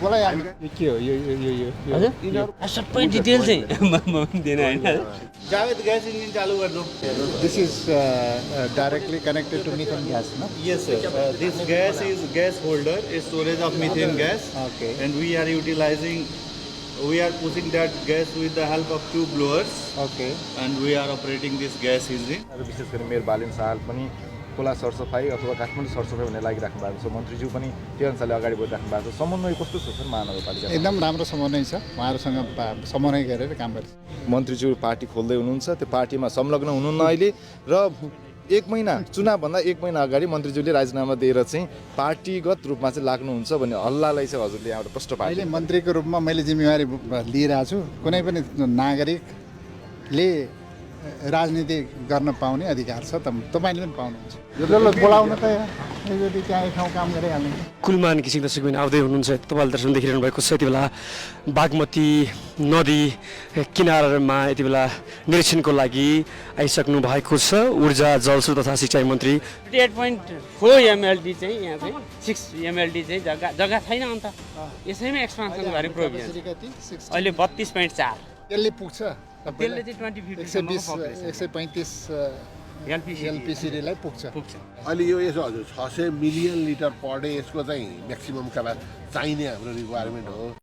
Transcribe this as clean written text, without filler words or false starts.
मलाई यो के हो यो सबै डिटेल चाहिँ म दिएन होइन जावेद ग्यास इन्जिन चालू कर दो This is directly connected to methane gas, no? yes sir this gas is gas holder is storage of methane gas Okay. and we are pushing that gas with the help of two blowers Okay. and we are operating this gas engine विशेष गरी mayor बालिन साल पनि खोला सरसफाई अथवा काठमाडौँ सरसफाई भन्ने लागिराख्नु भएको छ मन्त्रीज्यू पनि त्यो अनुसारले अगाडि बढिराख्नु भएको छ समन्वय कस्तो छ सर महानगरपालिका एकदम राम्रो समन्वय छ उहाँहरूसँग समन्वय गरेर काम गर्छ मन्त्रीज्यू पार्टी खोल्दै हुनुहुन्छ त्यो पार्टीमा संलग्न हुनुहुन्न अहिले र एक महिना चुनावभन्दा एक महिना अगाडि मन्त्रीज्यूले राजीनामा दिएर चाहिँ पार्टीगत रूपमा चाहिँ लाग्नुहुन्छ भन्ने हल्लालाई चाहिँ हजुरले यहाँबाट प्रश्न पाए अहिले मन्त्रीको रूपमा मैले जिम्मेवारी लिइरहेको छु कुनै पनि नागरिकले राजनीति गर्न पाउने अधिकार छ तपाईँले पनि पाउनुहुन्छ जसलाई बोलाउन त यदि त्यहाँ एक ठाउँ काम गरिहाल्ने कुलमान घिसिङ दर्शक पनि आउँदै हुनुहुन्छ तपाईँले दर्शक देखिरहनु भएको छ यति बेला बागमती नदी किनारमा यति बेला निरीक्षणको लागि आइसक्नु भएको छ ऊर्जा जलस्रोत तथा सिँचाइ मन्त्री 88.4 MLD चाहिँ यहाँ चाहिँ 6 MLD चाहिँ जग्गा छैन अन्त यसैमा एक्सपान्सन गरे प्रोभिजन अहिले 32.4 त्यसले पुग्छ त्यसले चाहिँ 135 एलपिसिडीलाई पुग्छ अहिले यो यसो हजुर 600 मिलियन लिटर पर डे यसको चाहिँ म्याक्सिमम चाहिने हाम्रो रिक्वायरमेन्ट हो